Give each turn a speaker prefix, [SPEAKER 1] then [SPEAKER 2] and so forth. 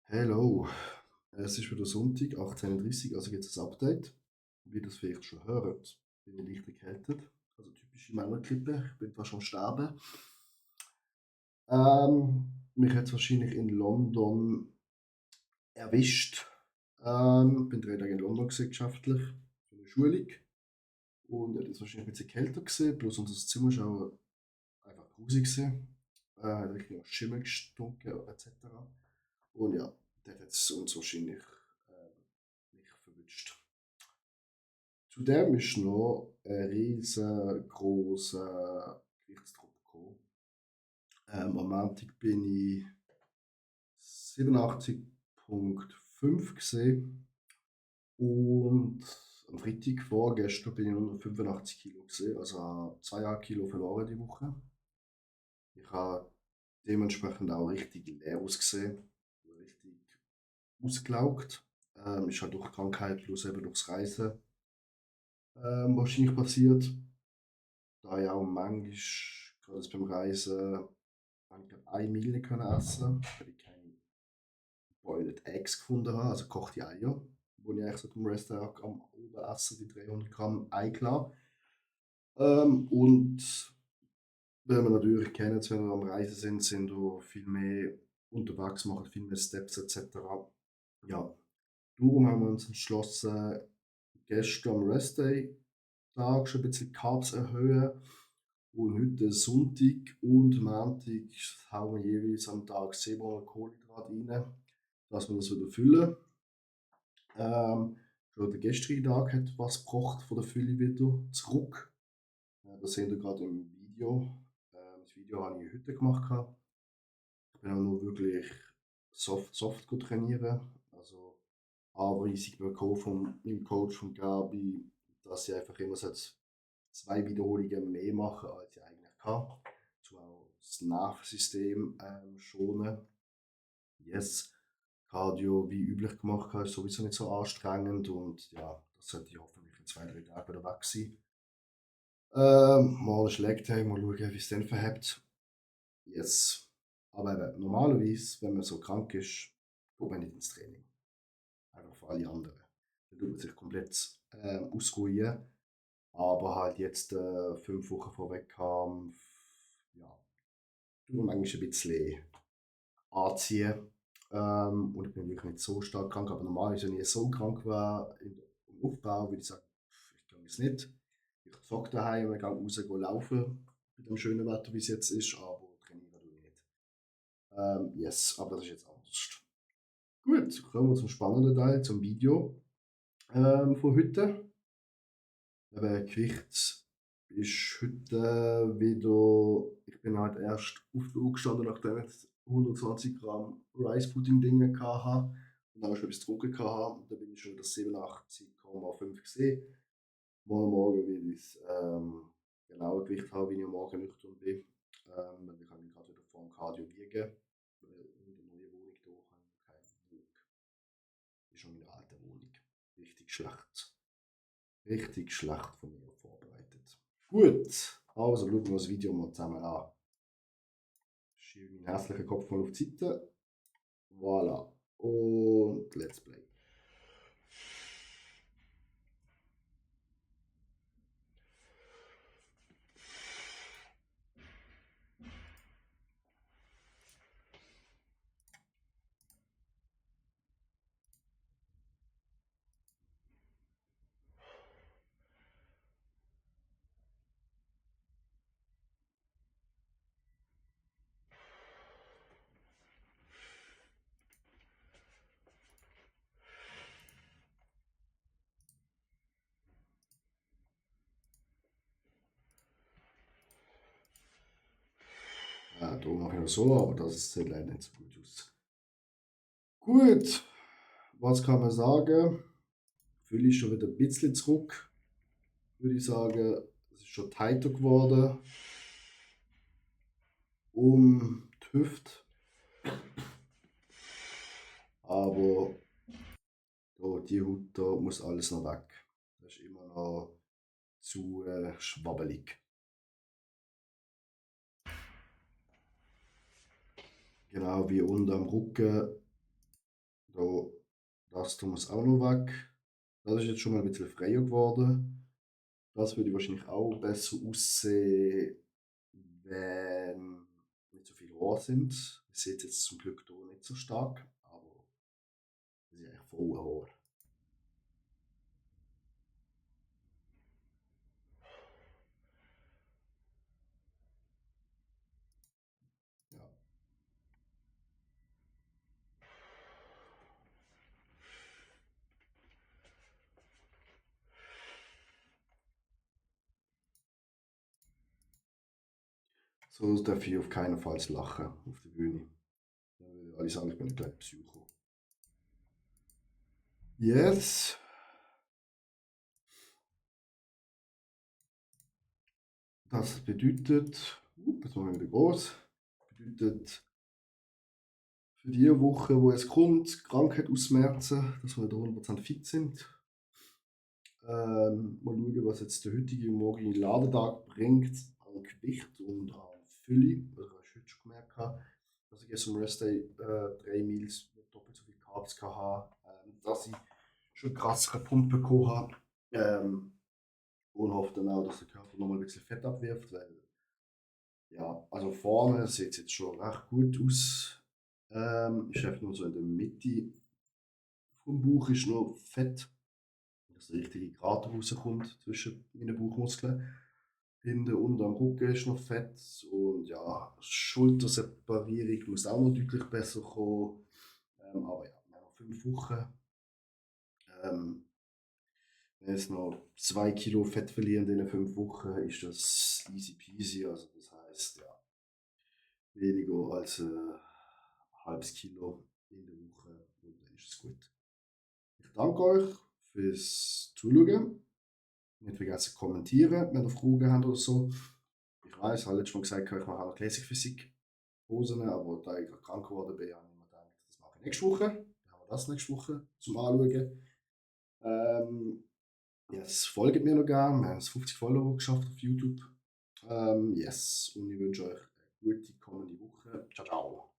[SPEAKER 1] Hello, es ist wieder Sonntag, 18:30 also gibt es ein Update. Wie ihr das vielleicht schon hört, bin ich leicht erkältet. Also typische Männergrippe, ich bin fast am Sterben. Mich hat es wahrscheinlich in London erwischt. Bin 3 Tage in London gewesen, geschäftlich, für eine Schulung. Und es wahrscheinlich ein bisschen kälter gewesen, plus unser Zimmer war auch einfach grusig gewesen. Hat richtig nach Schimmel gestunken, etc. Und ja, dort hat es uns wahrscheinlich nicht verwünscht. Zudem ist noch ein riesengroßer Gewichtsdruck gekommen. Am Montag bin ich 87,5 gesehen und am Freitag vorgestern bin ich nur noch 85 Kilo gesehen, also habe 2,5 Kilo verloren die Woche. Ich habe dementsprechend auch richtig leer ausgesehen, richtig ausgelaugt. Ist halt durch Krankheit plus eben durchs Reisen wahrscheinlich passiert. Da ich auch manchmal, gerade jetzt beim Reisen, habe ich glaube 1 Meal nicht können essen, weil ich keine Boiled Eggs gefunden habe, also gekochte Eier, wo ich eigentlich so zum Restaurant am Oben essen, die 300 Gramm Eiklar. Und wenn wir natürlich kennen, wenn wir am Reisen sind wir viel mehr unterwegs, machen viel mehr Steps etc. Ja, darum haben wir uns entschlossen, gestern am Restday-Tag schon ein bisschen Carbs erhöhen. Und heute Sonntag und Montag hauen wir jeweils am Tag 700 Kohlenhydrate rein, dass wir das wieder füllen. Schon der gestrige Tag hat was gebracht von der Fülle wieder zurück. Das seht ihr gerade im Video. Das Video habe ich heute gemacht. Ich bin auch nur wirklich soft trainieren. Also Anweisung bekommen von meinem Coach, von Gabi, dass ich einfach immer so 2 Wiederholungen mehr mache, als ich eigentlich kann. Um auch das Nervensystem schonen. Yes, Cardio wie üblich gemacht habe, ist sowieso nicht so anstrengend und ja, das sollte ich hoffentlich in 2, 3 Tagen wieder weg sein. Mal ein Leg-Day, mal schauen, wie es dann verhebt. Yes. Aber eben, normalerweise, wenn man so krank ist, geht man nicht ins Training. Einfach für alle anderen. Dann tut man sich komplett ausruhen. Aber halt jetzt 5 Wochen vor Wettkampf, ja, tut man manchmal ein bisschen anziehen. Und ich bin wirklich nicht so stark krank, aber normalerweise, wenn ich so krank war im Aufbau, würde ich sagen, ich kann es nicht. Ich zocke daheim, ich gehe raus, gehe laufen, bei dem schönen Wetter, wie es jetzt ist, aber trainieren tue ich nicht. Yes, aber das ist jetzt anders. Gut, kommen wir zum spannenden Teil, zum Video von heute. Gewicht ist heute wieder, ich bin halt erst aufgestanden, nachdem ich 120 Gramm Rice Pudding Dinge hatte und dann schon etwas getrunken hatte. Und dann bin ich schon wieder 87,5 gesehen. Morgen will ich genaue Gewicht haben, wie ich am Morgen nüchtern bin. Weil ich kann mich gerade wieder vor dem Cardio wiegen. Weil in der neuen Wohnung hier habe ich noch keinen Druck. Ist schon in der alten Wohnung. Richtig schlecht. Richtig schlecht von mir vorbereitet. Gut, also schauen wir das Video mal zusammen an. Schiebe meinen hässlichen Kopf mal auf die Seite. Voilà. Und let's play. Ja, da mache ich noch so, aber das sieht leider nicht so gut aus. Gut, was kann man sagen? Fühle ich schon wieder ein bisschen zurück. Würde ich sagen, es ist schon tighter geworden. Die Hüfte. Aber da, die Haut da muss alles noch weg. Das ist immer noch zu schwabbelig. Genau wie unten am Rücken Da, das tun wir's auch noch weg. Das ist jetzt schon mal ein bisschen freier geworden. Das würde wahrscheinlich auch besser aussehen, wenn nicht so viele Rohre sind. Man sieht jetzt zum Glück hier nicht so stark, aber das ist eigentlich voll Rohr. Ja. So darf ich auf keinen Fall lachen auf der Bühne. Dann würden alle sagen, ich bin ein kleiner Psycho. Yes. Das bedeutet, jetzt machen wir wieder groß. Bedeutet für die Woche, wo es kommt, Krankheit ausmerzen, dass wir wieder 100% fit sind. Mal schauen, was jetzt der heutige und morgige Ladetag bringt an Gewicht und an Fülle. Also, ich habe heute schon gemerkt, dass ich gestern am Restday 3 Meals mit doppelt so viel Carbs hatte, dass ich schon krassere Pumpen bekommen habe. Und hoffe dann auch, dass der Körper nochmal ein bisschen Fett abwirft, weil ja, also vorne sieht es jetzt schon recht gut aus. Ist einfach nur so in der Mitte vom Bauch ist noch Fett, dass der richtige Grat rauskommt zwischen meinen Bauchmuskeln. Hinten und am Rücken ist noch Fett und ja, Schulterseparierung muss auch noch deutlich besser kommen. Aber ja, wir haben noch 5 Wochen. Ähm, Wenn jetzt noch 2 Kilo Fett verlieren in den 5 Wochen, ist das easy peasy. Also das heißt, ja, weniger als ein halbes Kilo in der Woche und dann ist es gut. Ich danke euch fürs Zuschauen. Nicht vergessen zu kommentieren, wenn ihr Fragen habt oder so. Ich weiß, ich habe letztes Mal gesagt, ich mache auch noch Classic Physik Posen, aber da ich gerade krank geworden bin, habe ich mir gedacht, das mache ich nächste Woche. Dann haben wir das nächste Woche zum Anschauen. Yes, folgt mir noch gerne. Wir haben es 50 Follower geschafft auf YouTube. Yes, und ich wünsche euch eine gute kommende Woche. Ciao, ciao.